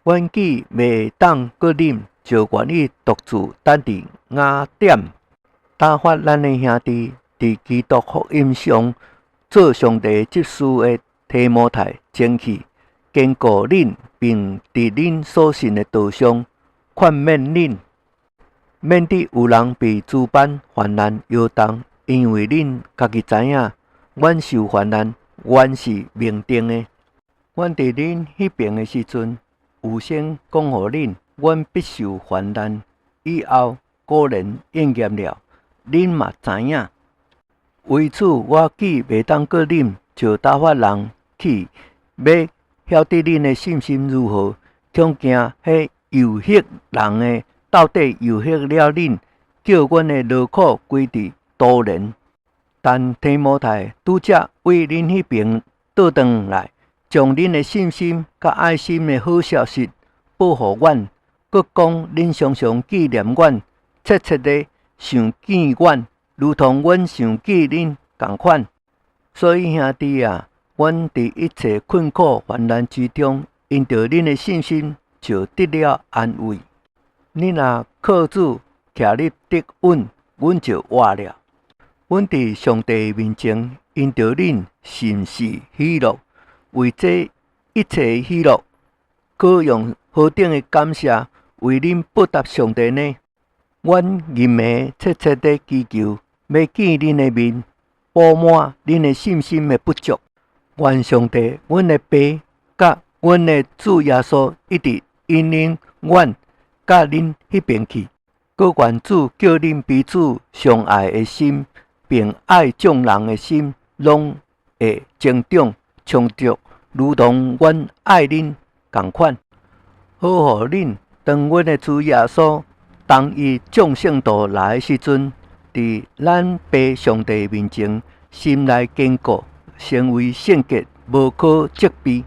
阮既袂當閣忍，就願意獨自等佇雅典，打發咱的兄弟佇基督福音上做上帝執事的提摩太前去，堅固恁，並佇恁所信的道上勸勉恁，免得有人被諸般患難搖動，因為恁家己知影，阮受患難原是命定的。阮佇恁彼爿的時陣，預先講予恁，阮必受患難，以後果然應驗了，恁嘛知影。為此，我既袂當閣忍，就打發人去，欲曉得恁的信心如何。恐驚彼誘惑人的到底誘惑了恁，叫阮的勞苦歸佇徒然。但提摩太拄才為恁彼爿倒轉來，將恁的信心佮愛心的好消息報予阮，閣講恁常常紀念阮，切切的想見阮，如同阮想見恁仝款。所以兄弟啊，阮佇一切困苦患難之中，因著恁的信心就得了安慰。恁若靠主徛立得穩，阮就活了。阮佇上帝面前，因著恁甚是喜樂，為這一切喜樂，可用何等的感謝為恁報答上帝呢？阮日暝切切的祈求，欲見恁的面，補滿恁的信心的不足。願上帝，阮的爸，佮阮的主耶穌一直引領阮佮恁彼爿去。閣願主叫恁彼此相愛的心，並愛眾人的心，攏會增長充足，如同阮愛恁仝款。好予恁當阮的主耶穌同伊眾聖徒來的時陣，佇咱爸上帝面前，心內堅固，成為聖潔，無可責備。